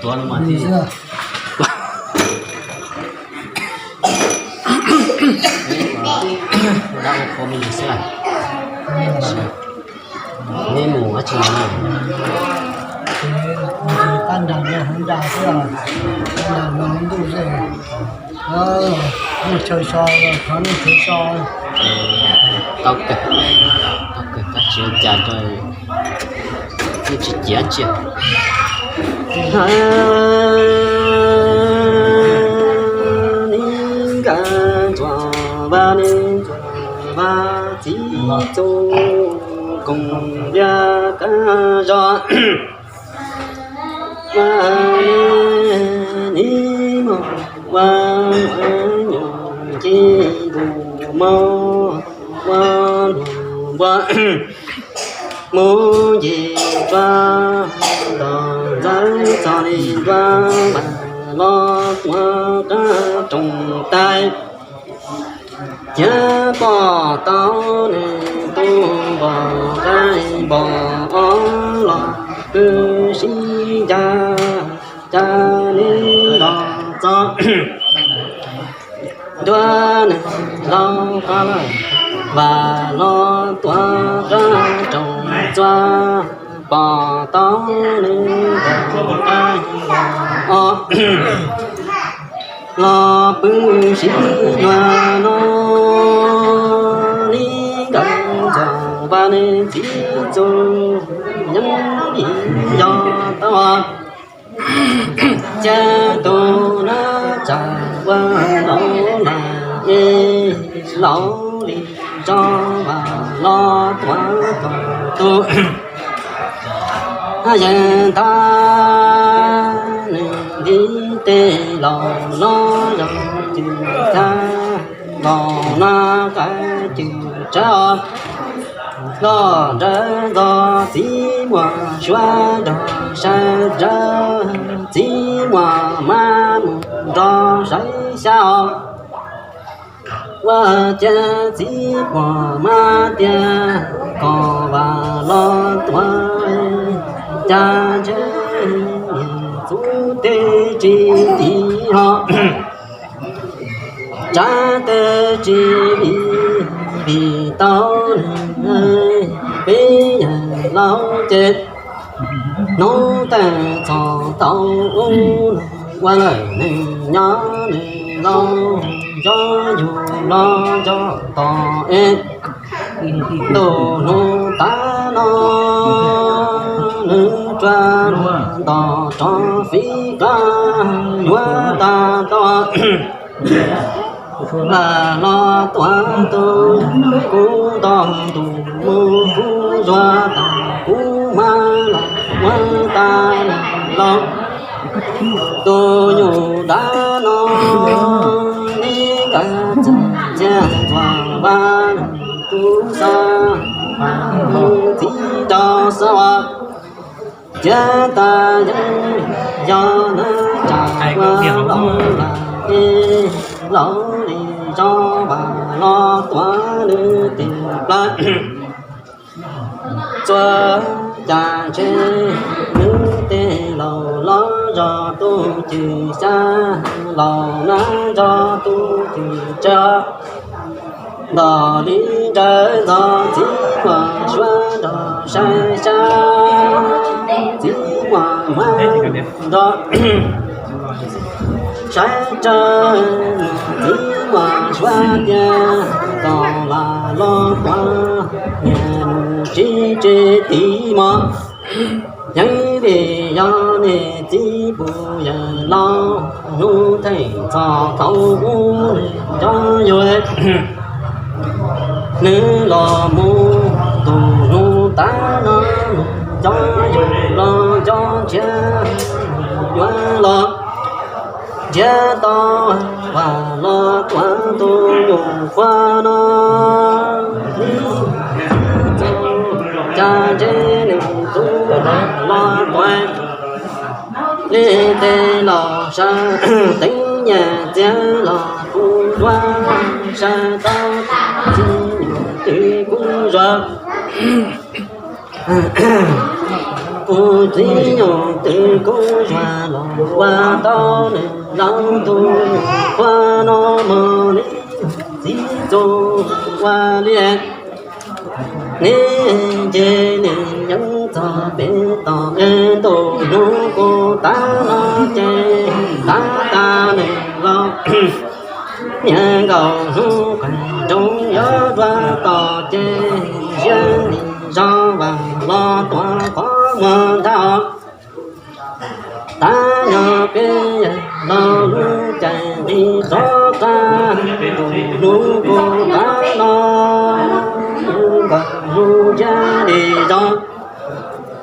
Tuav lub mas thiab. Dab ua qhua me ntsis xwb. Neb mus dab tsi no na? Tab nram no hauv nram xwb, nram no ntuj ze, mus chaw so, thov nej chaw so. Tau kawg, tau kawg, tab tsis ua cas rau, nej tsis ciav tsiaj. Neb nkawd ntxuav Vaj, neb ntxuav Vaj txiv txuj koom liab kab zos. Vaj, neb mus ua nyuam nce ntus mog, ua npua mus nce tsua nto ntxawb txog li ntua npam los tuav qab roos tais. Thiab pom tau nws tus npos qaib npos os los pw sib ncag, cas li los txog ntua nws laus qab lawm, vam los tuav qab roos txua pom tau nws npos qaib npos os los pw sib ncag no. Neb nkawd ntxuav Vaj, neb txiv txuj nyob li yog tau. Ces tus nab tsam ua laus lawm es laus li tso vam los tuav kom tus yeej ntag nws ntiv tes laus los zog cwm tag, laus na qaib cwm tsawv os. Los nrawm nto txiv muam suav nrog saib nrawm, txiv muam mab mus nrog saib xyab os. Ua cas txiv muam mab tias kom vam los tuav cas ntshe niam txub teb tsis tiv ho, tsab teb tsis tiv, vim tau nws peb yawg laus ces hnub tawm txog tau ub, ua lawm nws nyob nws laus, nco yus los nco tos es ntuj hnub tas no nws rua nto rov fib qab yuav tag tau. Vam los tuav tus kub nto ntus mus kub zuag tas kub mab los muab tas los tus nyuj dab no. Neb nkawd txawm ntxiag ntxuav Vaj, nws tub xab, nws txiv rau xab os. Ciav tas yeej yog nab tsam ua laus lawm es laus li tso vam los tuav nws tes plawv. Txua cas ntshe nws tes laus los zog tus cwm xyab, laus nab zog tus cwm tsawv. Nto li nrawm nto txiv muam suav nrog saib xyab, txiv muam mab nrog saib tsawv, txiv muam suav tias kom vam los tuav niam nus tsis tseg tiv mog. Yeej vim yog niam txiv pub yawg laus hnub theej txog thaum ub nws nco yus, nws los mus tus hnub tas no nws nco yus los nco ntshiab yuav los ntshiab tau vam los tuav tus nyuam qhuav no. Cas ntshe nws tub los tuav li tes los saib teeb nyaj txiag los kuj duab saib tau txiv nyuam twb kuj zog. Tus txiv nyuj twg kuj zuag los ua tau nws laus ntuj qhua no mog, neb txiv txuj ua liaj, neb nce nws yeeb txog pem toj es ntuj hnub kuj tav no ces tav tas nws los. Niaj nkaus hnub qaij nroos yuav dua tom ces, ziab nim zog vas los tuav qhov muag ntag. Tav nyob peb yawg laus lub caij nqis qhov qab, ntuj hnub kuj tav no, niaj nkaus hnub ziab nim zog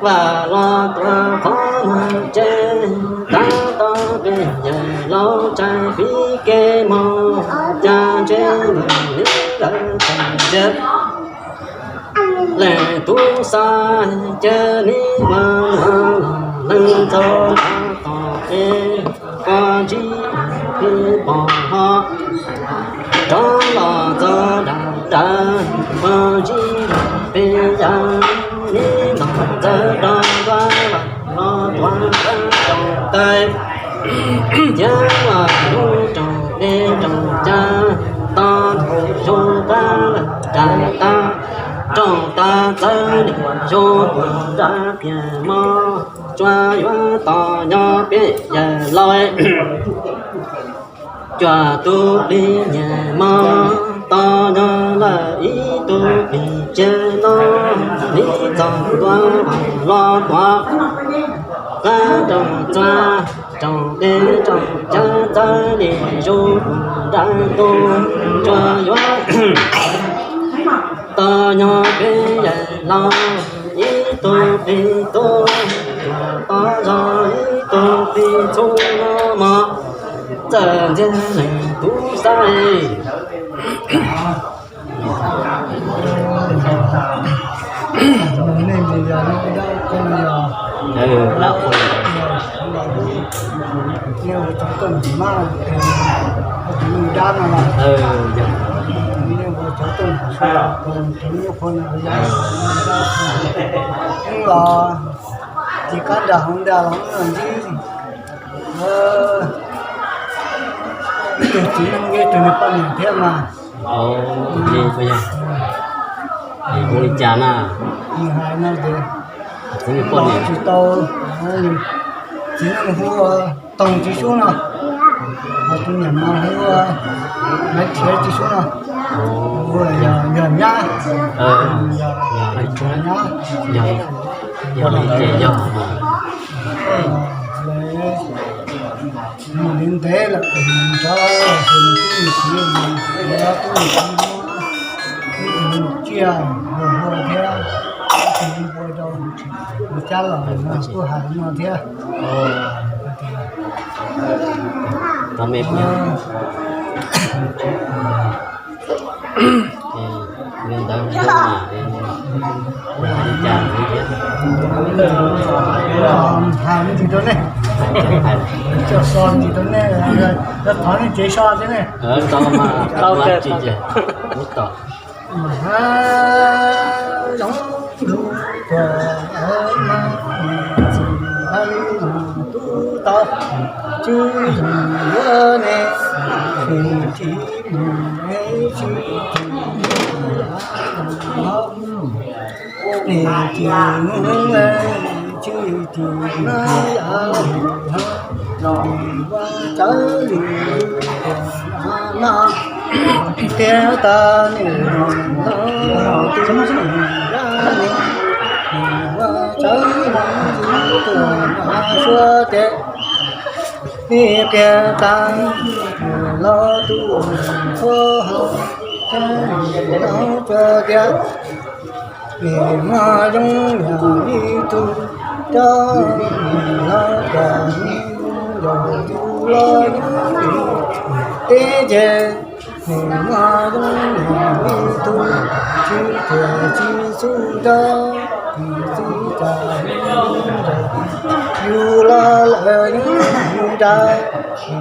vas los tuav qhov muag ces, tav tau peb yawg laus tsaig fib kev mog, cas ntshe nws lawv txawm ntsia. Leej tub xav cia neb ua luaj los leej txog tom kev, koj ntsib peb pom ho rov los txog dag dag, koj ntsib peb yawg, neb los txawj rov tua los tuav qhov tau tais. Thiab ua lub rooj dej rooj cawv, tog ntug zoo qab lawm ras tas, rooj tas txawv nim zoo puag nram kiag mog, tsuas yuav tos nyob peb yawg laus. Cuaj tus plig nyias mog, tos nyob lawm ib tug plig tseg no, neb txog ntua los tuav qhov rooj txag, rooj dej rooj cawv txawv nim zoo puag nram ntug, tsuas yuav tos nyob peb yawg laus ib tug plig tub, tsuas tos zog ib tug plig txhub no mog, txawm ntxiag leej tub xav. Nej ua cov tuaj ntim mas, tus neeg dab no los, nej ua cov tuaj ntim sua, tus nyuj qhua no los, los ces kab nram hauv ntag los ntsib ib tug txiv neej ib tug niag poj niam thiab mas. Tus plig puas yog? Hu li cas na? Nws hais no ces txiv neej poj niam tsis tau, txiv neej hu ua Toog Txiv Xub no, ho tus niam no hu ua Maiv Rhiav Txiv Xub no, hu ua yog nyab, yog nyab. Yog li ces yog mus li ntev lawm, nrov hu tub mus txiv, tub mus txiv, ib tug mus tsiaj hu ua thiab, ib tug hu ua rau mus cab los no kuj hais no thiab. Tau me phooj ywg, li ntawd mas, hais li cas ntxiv thiab? Hais me ntsis rau nej, coj so ntsis rau nej, yog thov nej tsev so thiab ne. Tau mas, tau mas tsis ces muab tom. Mas hab zoo lug tuag mas, txiv hab lug tub tau, tsis zoo yuav ne, tsis tsis mus ne, tsis tsis mus ne, tsis tsis mus ne, tsis tsis mus ne, yog ua tsawv li no, tiag tas nws los tus yab li, ua tsawv li tuag no suav ces, ib pliag tas nws los tus txhua hau, thiab nws los tsuas tias, nws muaj zoo yam ib tug, cov nws los tias nws zoo yam tus los yog teb ces, nws muaj zoo yam ib tug, tsis tuag tsis xub nrog, nws tsis tas yus los lawm yus nrad,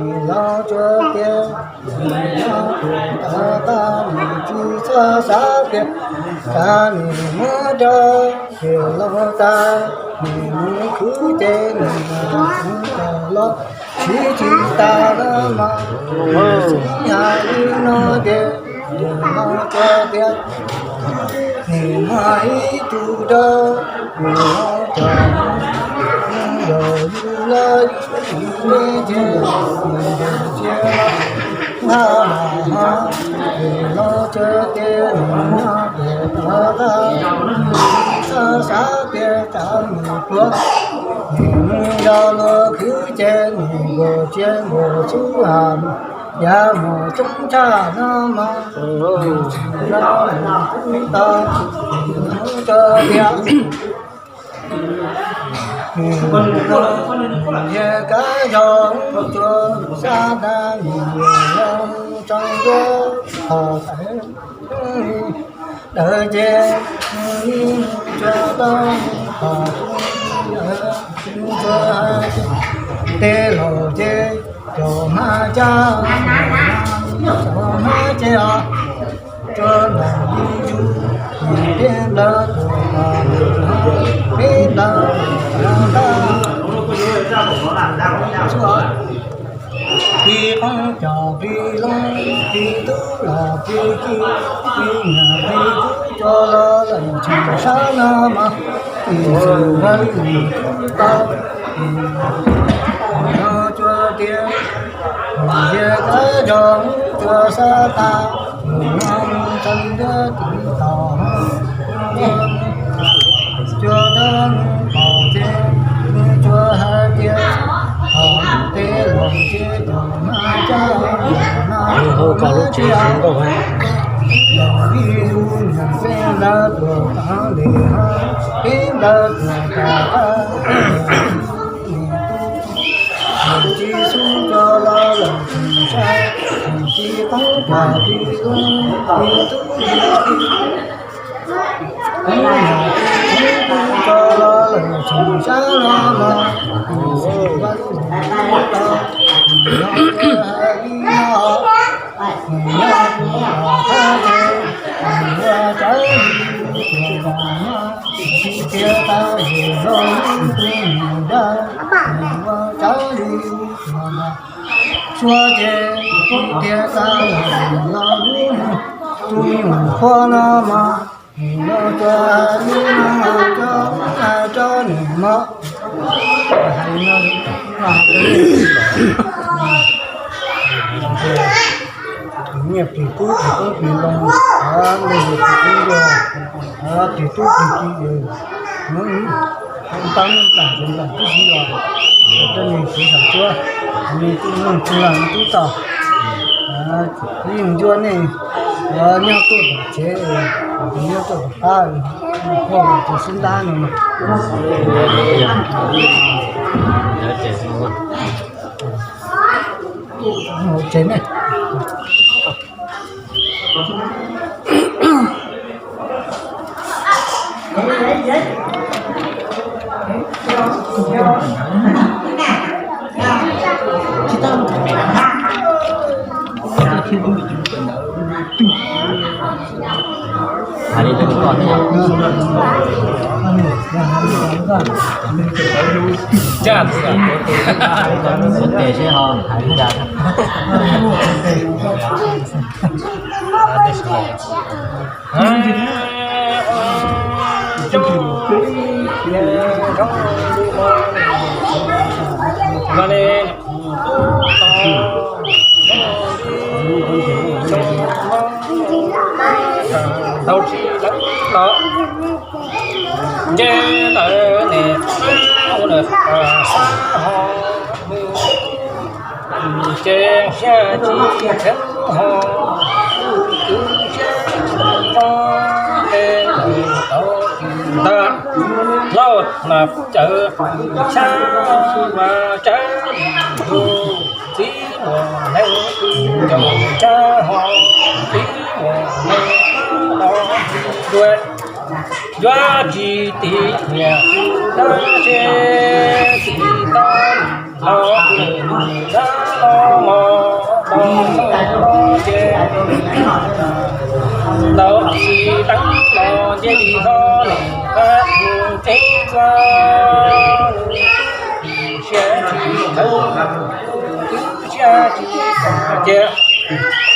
nws los tsuas tias, nws los tuag tas tas nws tsis txhob xav tias, tas nws muab rau, ces los tas. Nws mus khwv ces nws los tsis tas los mas, ib yam li no ces nws los tsuas tias nws muaj ib tug rau, nws los tsuas yog yus los yus me ces nws cia los nqa los ho, nws los tsuas tias nws nyob pem toj tag, nws txhob xav tias tsam nws pluag, nws yog luag khwv ces nws nkaus tsiaj nkaus txhuv, yav mus coob tshaj no mas, yog nws tau tso tias nws yog kab zog tsuas xav tas nws yog tso ntua qhov txhais dawb ces nws tsuas tau qhov txhais dawb, nws tsuas hais tias tej laus ces cov hmab cab, cov hmab ces os, tsuas ntaus li yus, nws peb nplawg tuaj, peb nplawg tuaj, pib qoob cov pib loob, pib tub los pib ki, pib niam pib tub cov los lawm tsis sab no mas, ib txwm ua li tau, no tsuas tias, mus yog kab zog tsuas xav tas, mus no txhais dawb tiv tauj, tsuas tau nws pom ces nws tsuas hais tias, tej laus ces cov hmab cab, cov hmab cab, los li yus niam peb nplawg tuaj tag li, peb nplawg tuaj tag, tsis xub tso los lawm tsis sab, tsis qoob cov pib loob, pib tub, pib tub cov los lawm tsis sab no mas, mus xwm vaj lub tau, nws nyob hais li no, nws nyob tus los qab ces, nws ua tsawv li tus los mas, tsis tias tas yus los lub tus nus dawb, nws ua tsawv li tus los mas, suav ces tsis tias tas yus los lub tus nyuam qhuav no mas, nws los tsuas hais li no rau, hais rau nws mas, hais li no, tus nyiaj plig kub plig koob plig loo, nyiaj plig kub nyiaj, plig tub plig ki, tau neej tsa tsis nplam tib si los, rau nej txiv xav tsuab, nej tub neej tsis los tub tau, ib yam ncua nej nyob tuaj tom tsev, nyob tuaj tom qab, nyob tuaj tom sib ntab no mas. Tsev nej. Hais li ntawd koj thiab. Tes seb ho hais li cas. Tau tsis lawv los nce lawv niam ua lawm ho, ces xyaj tsis kheev ho, twb xyaj tsis zoo, ces tau tsis ntag. Lauj Nam Cawm xyab Vas Tsawb Yus, txiv muaj neeg tub caum xyab ho, txiv muaj neeg los dua, yuav tsis tiv nyiam dab tsi, tsis tau los dab los mos los ces tau tsis teeb los nce li hlo los qab tus tseeb Txo siab tsis thawv, twb siab tsis pom ces,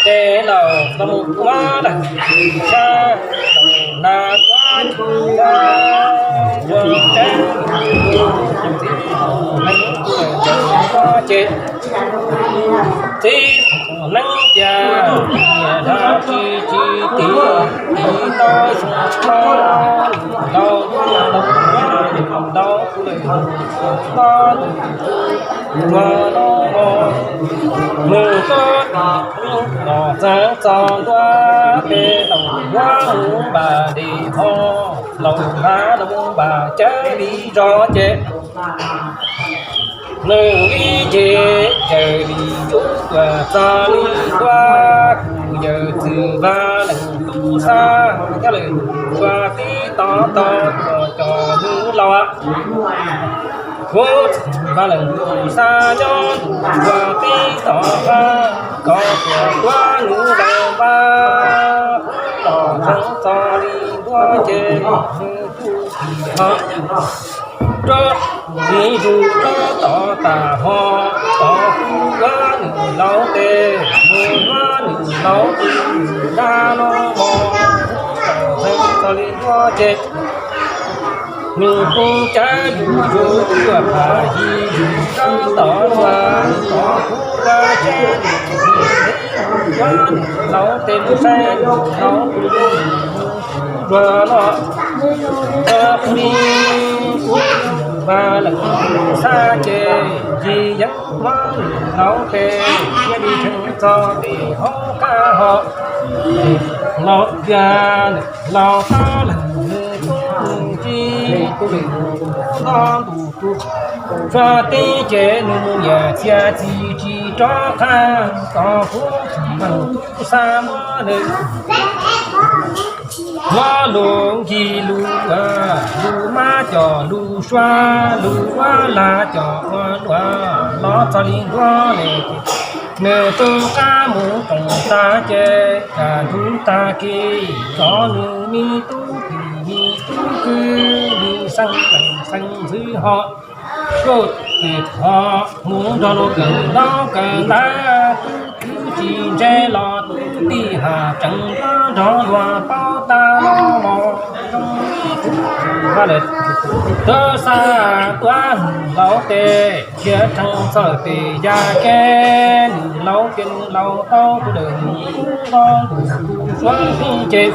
ces laus los mus muab daim sab laus na tuab tsis thawv, txo teb txiv neeb ces txiv neeb tias niam dab tsi tsis tiv, tiv tau xyoo tau laus, laus laus tus lawm txo tus tsuag no, nws tub los txeeb txo ntua pem laus yuav mus npam li ho, laus npam los mus npam cawv li zog ces nws ib ce caws li cub tuam txog li ntua, kuv yawm txwv Vaj Leej Tub Xab nyob lawm tsuas tib tov tog tuam cov nws laus. Kuv txwv Vaj Leej Tub Xab nyob lawm tsuas tib tov tog, koj tuam tuab nws laus npab, kuv los txeeb txog li ntua ces nws kuj tiv ho rov mus zus rov tod tas ho, tod kuv yuav nws laus tes, mus yuav nws laus tus dab no mog, txeeb txog li ntua ces nws kuj caw yus yus tuaj pham yus yus rov tod tuaj, tod kuv yuav seb nws yuav nws laus tes, mus saib nws laus tus dab no. Txog li kuv Vaj Leej Tub Xab ces yim yeeb muab nws laus tes thiaj li tshee txog tes hauv kab ho. Laus tias laus tab leeg nws tub nws tsis tu li nto ntu tu, tsuas tib ces nws mus yam txia txi tsis rov qab, tod kuv Vaj Leej Tub Xab muab nws muab lus nkig lus, lus mab cov lus sua, lus ua lag cov ua luam los txog li ntua ne. Nws tus qab mus roos tag ces, tag ntug tag kis, tso nws me tub tij me tub kwv, nws xeeb leej xeeb ntxwv ho, kuj twb ho mus nrog luag kawm ntaub kawm ntawv, tub kwv tsis ntse los tub tij has tseem nrog luag paub tag los mog. Tub Xab tuav nws laus tes, cia rhees txog tes ya ke, nws laus ces nws laus tau tus dawm nws tub nto ntu tu suav pheej ces,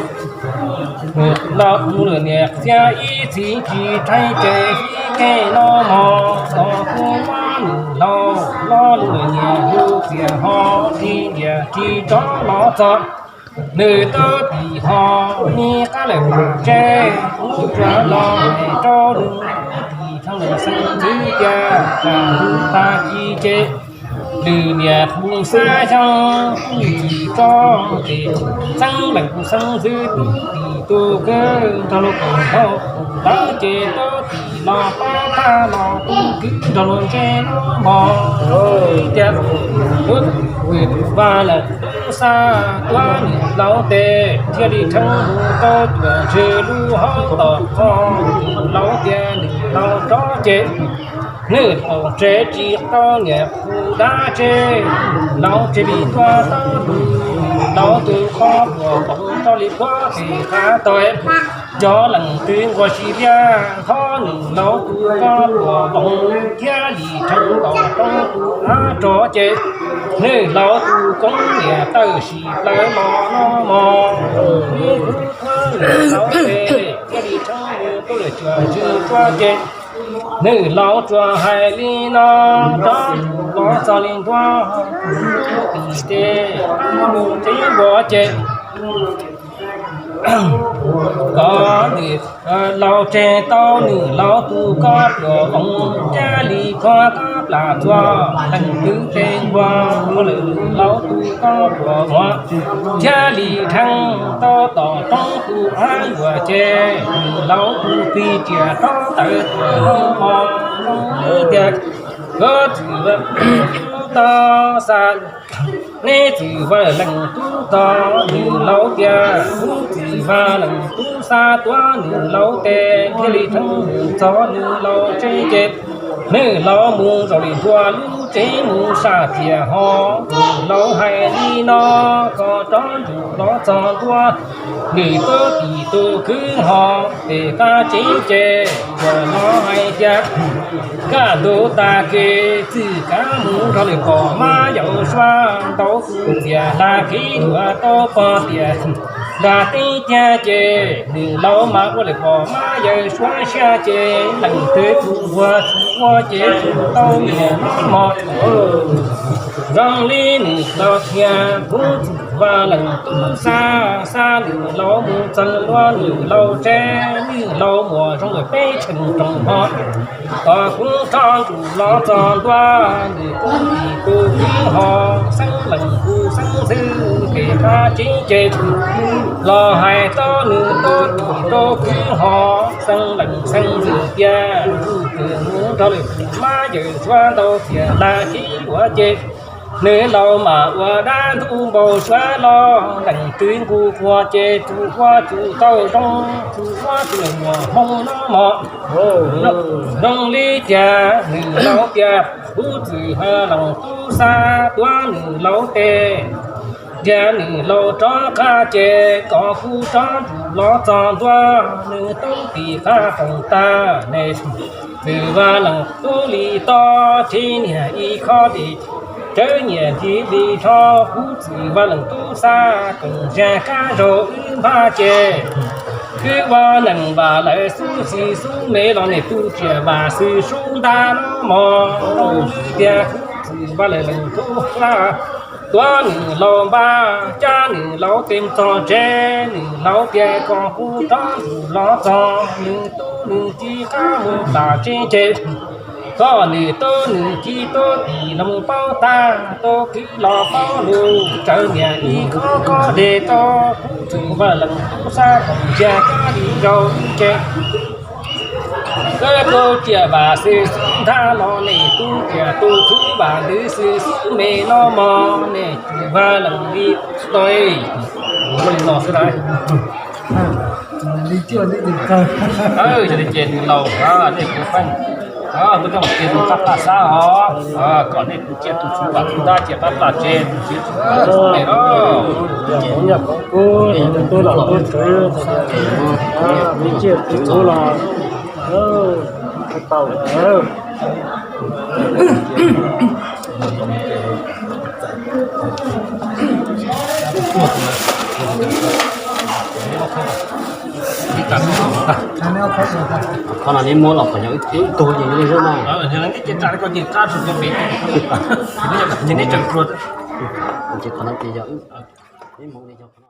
laus mus lawm niam txiv ib txhis tsis rhais ces ib ke no mog, tod kuv muab nws laus los lub lawm niam lub txias ho, tsis ntiag tsis rov los txog. Nws tub tij ho, nws qab lawm mus tsev, kuv tsuas los hais rau nws tub tij xeeb leej xeeb ntxwv tias, tag ntug tag kis ces lwm niam mus xab xyoo, tub tij tso ces xeeb leej xeeb ntxwv tub tij tus kwv nrog luag kawm ntaub kawm ntawv ces tub tij los paub tag los tub kwv nrog luag ntse los mog. Tias kuv Vaj Leej Tub Xab tuav nws laus tes, thiaj li rhees mus rau cuam ntswg lub hauv tom qhov, laus tias nws laus rov ces, nws laus tsev tsis tau niam hu dab tsi, laus tsev li tuaj tau tus, laus tus qhov puas voos tau li puag tim qab tog. Cov leej twg nquag sib liab nrho, nws laus tus qhov puas voos thiaj li rhees ntaus rau tus av rog ces, nws laus tus koob niam tawm sim plaws los no mog. Nws laus tes thiaj li rhees mus rau lawm cuam ntswg tuaj ces, nws laus tsuas hais li no rau los txog li ntua, tim ces mus tsev npua ces, koj nws laus tseg tau nws laus tus koj pluas voos, thiaj li khuam koj plam txuas leej twg tes nquag, koj lawm laus tus koj pluas voos, thiaj li rhees tau tom roob tus av yuam ces, nws laus tus txiv riam rov tawm tuaj hmo, tias koj txwv tau xa Neb txwm Vaj Leej Tub txog, nws laus tias, kuv txwm Vaj Leej Tub xa tuav nws laus tes, thiaj li dheev mus txog nws laus tsev ces, nws laus mus zaum li ntua lub tsev mus sab tias ho, nws laus hais li no, koj rov ntsuj los txog ntua, nws tuaj tim tus kwv ho, pem qab tsev ces, tsuas los hais tias, kaj ntug tag kis txij kav mus nrog lwm pog mab yawm suav ntau kuv txias hla kev yuav tau pog tias, nrog teb tiag ces, nws laus mas ua lwm pog mab yawm suav siab ces, leej twg tus nquag tus ua ces tus tau niam no mog. Zoo li nws laus tias, kuv txwm Vaj Leej Tub xa, xa nws laus mus txog ntua nws laus tsev, nws laus muaj zoo li peb txheej rooj ho, kom kuv rov ntsuj los txog ntua, nws tuaj tim tus kwv ho, xeeb leej kuj xeeb ntxwv pem qab tsev ces, los hais tau nws tuaj tim tus kwv ho, xeeb leej xeeb ntxwv tias, kuv txwm mus nrog lwm pog mab yawm suav ntau txias hla kev yuav ces, nws laus mas ua dab ntub npau suav los, leej twg nquag ces tus ua tus tau zoo, tus ua tus muaj hmoo no mog. Zoo li tias nws laus tias, kuv txwm Vaj Leej Tub xa tuav nws laus tes, nrhiav nws laus rov qab ces, kom kuv rov ntsuj los txog ntua, nws tuaj tim qab rooj tag ne. Txwm Vaj Leej Tub li toj, tsis niam ib khob tes, tsawv nyiam nthi li rho, kuv txwm Vaj Leej Tub xa, koom zaj kab zaug wb npaj ces, kwv ua neej vam lawv xub xis xub me los nej tus tsiaj vam xwm sub ntag no mog. Tias kuv txwm Vaj Leej Tub xa tuav nws laus npaj, cab nws laus tes txog tsev, nws laus tias kom kuv rov ntsuj los txog, nws tub nws ci qab mus tas tsev ces, koj nws tub nws ci tuaj tim loog paub tag, tuaj kwv los paub lus, tsawv niam ib khob khob tes tuaj, kuv txwm Vaj Leej Tub xa koom zaj kab li zaug ces, koj tus tsiaj vam xwm sub ntag los nej tus tsiaj tus thwv vam ntws xwm sub me no mog, nej txwm Vaj Leej li toj. Ua li no xwb lauj. Yog li ces nws laus, nej kuv pheej muab tej mus cia tus qab paj xab os, kom nej tus tsiaj tus thwv vam tus ntab cia qab paj tsev, tus tsiaj tus thwv vam tus me los. Qhov nyaj qhov kub, tus tub los tub ntxwv, tus tsiaj tus thwv los tau lawm. Qhov no neb muab los kom yog ib tug ces neb zoo na. Ces qhov no ces yog ib mus li yog